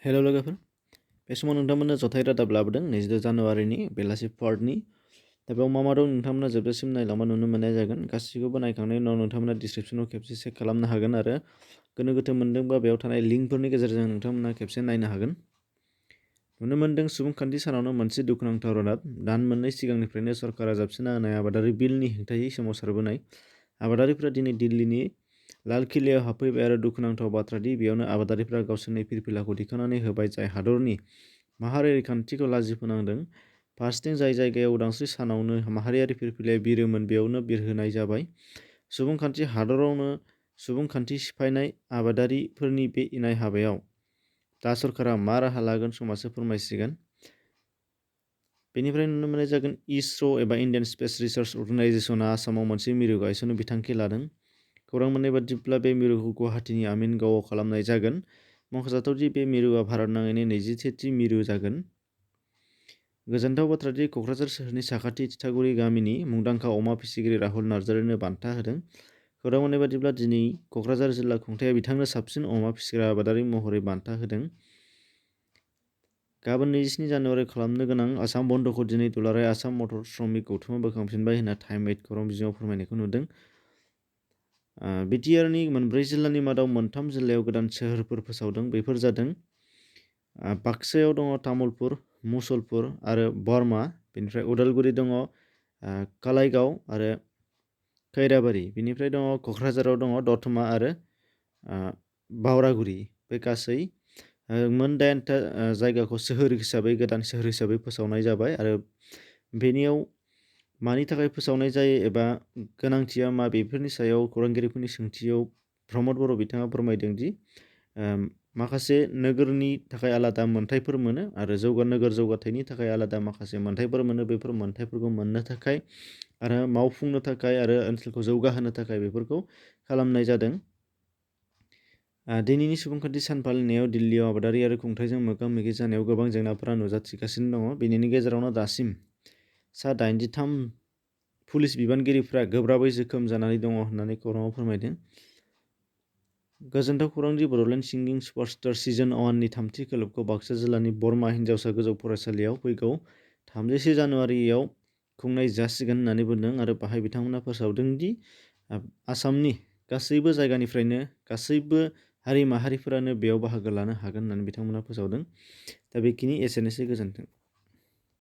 हेल' लोगोफोर, बे समाव नोंथांमोननो जथाय रादाब लाबोदों 22 जानुवारिनि बेलासि 4नि। दा बेयाव मा दं नोंथांमोना जोबजासिम नायलांबा नुनो मोननाय जागोन। गासैखौबो नायखांनायनि उनाव नोंथांमोना डिसक्रिपसनाव खेबसे चेक खालामनो हागोन आरो गोनो गोथो मोनदोंबा बेयाव थानाय लिंकफोरनि गेजेरजों नोंथांमोना खेबसे नायनो हागोन। नुनो मोनदों सुबुंखान्थि सानावनो मोनसे दुखुनांथाव रादाब। दान मोननै सिगांनिफ्रायनो सरकारा जाबसिनना होनाय आबादारि बिलनि हेंथायै सोमावसारबोनाय आबादारिफ्रा दिनै दिल्लीनि लाल किल्लायाव हाबफैबाय आरो दुखुनांथाव बाथ्रादि बेयावनो आबादारिफ्रा गावसोरनि फिरफिलाखौ दिखांनानै होबाय जाय हादरनि माहारियारि खान्थिखौ लाजिफोनांदों। फारसेथिं जाय जायगायाव उदांस्रि सानावनो माहारियारि फिरफिलाया बिरोमोन बेयावनो बिरहोनाय जाबाय। सुबुंखान्थि हादरावनो सुबुंखान्थि सिफायनाय आबादारिफोरनि बे इनाय हाबायाव दा सरकारा मा राहा लागोन समासो फोरमायसिगोन। बेनिफ्राय नुनो मोननाय जागोन ISRO एबा इन्डियान स्पेस रिसार्च अर्गेनाइजेसना आसामाव मोनसे मिरु गायसननो बिथांखि लादों। खौरां मोननाय बादिब्ला बे मिरुखौ गुवाहाटीनि आमिनगावआव खालामनाय जागोन। मख'जाथावदि बे मिरुआ भारत नाङैनो 23थि मिरु जागोन। गोजोनथाव बाथ्रादि क'क्राझार सोहोरनि साखाथि थिथागुरि गामिनि मुंदांखा अमा फिसिगिरि राहुल नार्जारिनो बान्था होदों। खौरां मोननाय बादिब्ला दिनै क'क्राझार जिल्ला खुंथाया बिथांनो साबसिन अमा फिसिग्रा आबादारि महरै बान्था होदों। गाबोन 27 जानुवारियाव खालामनो गोनां आसाम बन्द'खौ दिनै दुलाराय आसाम मटर श्रमिक गौथुमा बोखांफिनबाय होनना टाइम 8 खौरां बिजोङाव फोरमायनायखौ नुदों। बिटिआरनि मोनब्रै जिल्लानि मादाव मोनथाम जिल्लायाव गोदान सोहोरफोर फोसावदों। बेफोर जादों बाक्सायाव दङ तामुलपुर, मुसलपुर आरो बरमा। बेनिफ्राय उदालगुरि दङ कालाइगाव आरो खैराबारि। बेनिफ्राय दङ क'क्राझाराव दङ दतमा आरो बावरागुरि। बे गासै मोन 8था जायगाखौ सोहोर हिसाबै गोदान सोहोर हिसाबै फोसावनाय जाबाय आरो बेनियाव मानि थाखाय फोसावनाय जायो एबा गोनांथिया मा बेफोरनि सायाव खौरांगिरिफोरनि सोंथियाव प्रमद बर' बिथाङा फोरमायदों दि माखासे नोगोरनि थाखाय आलादा मोनथायफोर मोनो आरो नोगोर जौगाथायनि थाखाय आलादा माखासे मोनथायफोर मोनो। बेफोर मोनथायफोरखौ मोननो थाखाय आरो मावफुंनो थाखाय आरो ओनसोलखौ जौगाहोनो थाखाय बेफोरखौ खालामनाय जादों। दिनैनि सुबुंखान्थि सान फालिनायाव दिल्लीयाव आबादारि आरो खुंथायजों मोगा मोगि जानायाव गोबां जेंनाफोरा नुजाथिगासिनो दङ। बेनिनि गेजेरावनो दासिम सा 83 पुलिस बिबानगिरिफ्रा गोब्राबै जोखोम जानानै दङ होननानै खौराङाव फोरमायदों। गोजोनथाव खौरांदि बड'लेण्ड सिंगिं सुपारस्टार सिजन 1नि थामथि खोलोबखौ बाक्सा जिल्लानि बरमा हिन्जावसा गोजौ फरायसालियाव फैगौ 31 जानुवारियाव खुंनाय जासिगोन होननानै बुंदों आरो बाहाय बिथांमोना फोसावदों दि आसामनि गासैबो जायगानिफ्रायनो गासैबो हारि माहारिफोरानो बेयाव बाहागो लानो हागोन होननानै बिथांमोना फोसावदों। दा बेखिनि एसेनोसै, गोजोन्थों।